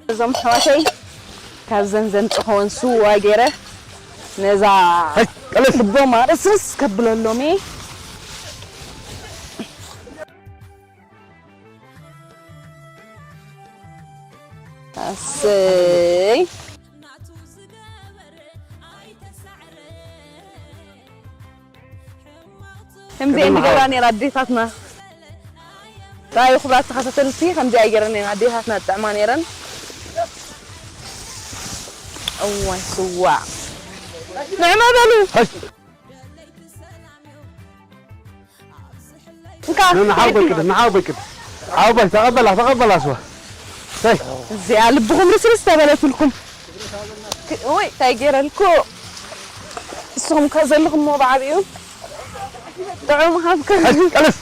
እዞም ኣሕዋተይ ካብ ዘንዘን ጽኸወን ስዋ ገይረ ነዛ ሀይ ቀለስ ልቦማ ርስርስ ከብለሎም እየ። ኣሰይ ከምዚአን ዝገብራ ነይራ ኣዴታትና። ራእዩ ክብራት ተኸታተልቲ ከምዚኣ ይገረን ነይራ ኣዴታትና ጥዕማ ነይረን። እዋይ ስዋ ንዕመ በሉ። እንካ ንሓው በይቅድ ንሓው በይቅድ ሓው በይ ተቐበላ ተቐበላ ስዋ ሰይ እዚኣ ልብኹም ርስርስ ተበለትልኩም። ወይ እንታይ ገይረልኩ እስኹም ከ ዘለኹም ሞ ብዓቢኡ ጥዑም ሃብኩም። ቀልስ